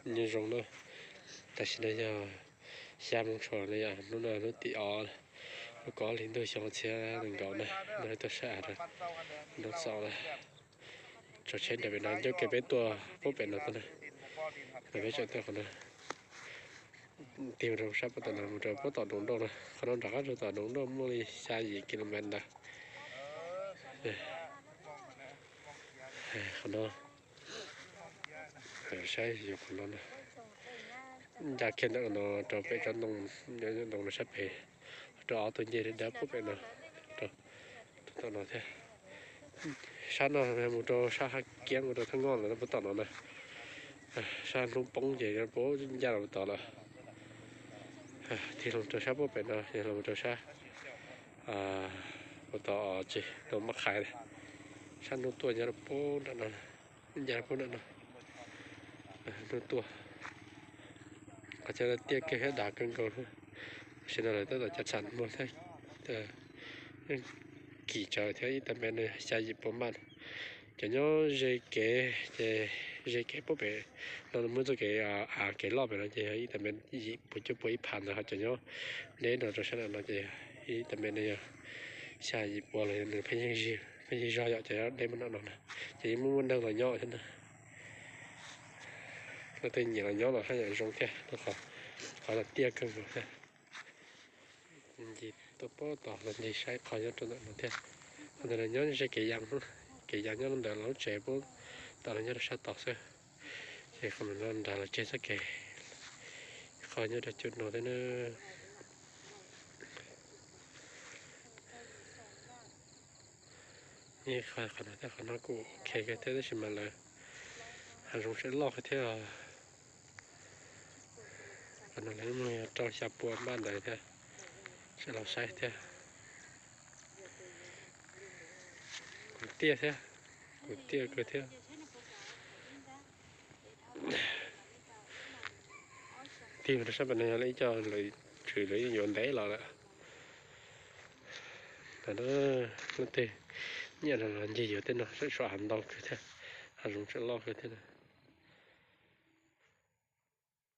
Nyob zoo na, tam sim no yog xya moo tshuam no yom, hnub no hnub tim ob, hnub kaum ob hli ntuj xyoo txhiab nees nkaum na, no tuaj saib av rau Dooj Xaum na. Tso tsheb nram pem no, ncauj kev peb tuaj puag pem no tuaj na, peb tseem tuaj qhov no. Tig mus rau sab puag tom no, mus rau puag tom Doom Road na, qhov no nram qab rau tom Doom Road muaj li xya yim kilomev ntawd. Qhov no, saib yus qhov no na, ncaj kiag ntawm no rau pem tsob ntoo, ntoo no sab pem, rau ob tug ncej dawb dawb puag pem no, rau tom no thiab. Sab no mus rau sab Hab Kiab mus rau Thaj Ngoj lawm puag tom no na. Sab hnub poob ces puag ncaj los puag tod lawm. Tig los rau sab puag pem no, yog los rau sab puag tod tsis tau maj qhais, sab hnub tuaj nyob rau puag nram no, ncaj rau puag nram no. Hnub tuaj, qhov chaw no tiaj kawg thiab dav kawg nkaus. Tam sim no lawv tab tom cov tsham muag thiab, yeej kim tsawv thiab, ib tag mev no xya yim pua maj. Cov nyob ze kev ces, ze kev puag pem no muaj txoj kev av kev loj pem no ces yog ib tag mev yim pua cuaj pua ib phav ntawd, ho cov nyob deb no rau sab nram no ces ib tag mev no yog xya yim pua los nws pheej yig, pheej yig zog yom, cov nyob deb muaj nram no na, ces yeej muaj muaj neeg los nyob thiab na. Leej twg nyiam los nyob los haj yam zoo thiab, qhov no tiaj kawg nkaus thiab. Ncig tuaj puag tom los ncig saib qhov nyob rau ntawm no thiab. Qhov ntawd los nyob ze kev yas, kev yas nyob ntawm lub tsev puag tom no nyob rau sab tod xwb. Ces qhov no nrad los tseg txoj kev, qhov nyob rau cov no thiab na. Qhov no thiab, qhov no kuj ok kawg thiab tab sis mas lawv hav zoov tseem loj kawg thiab. Qhov no lawv muaj rau xya pua maj ntawd thiab, sawv los saib thiab. Kuj tiaj thiab, kuj tiaj kawg thiab. Tig rau sab pem no yog lawv ib co lawv tswv lawv yuav ntev los lawm. Leej twg nyiam no los ncig yuav tej no, sab saum hav ntau kawg thiab, hav zoov tseem loj kawg thiab.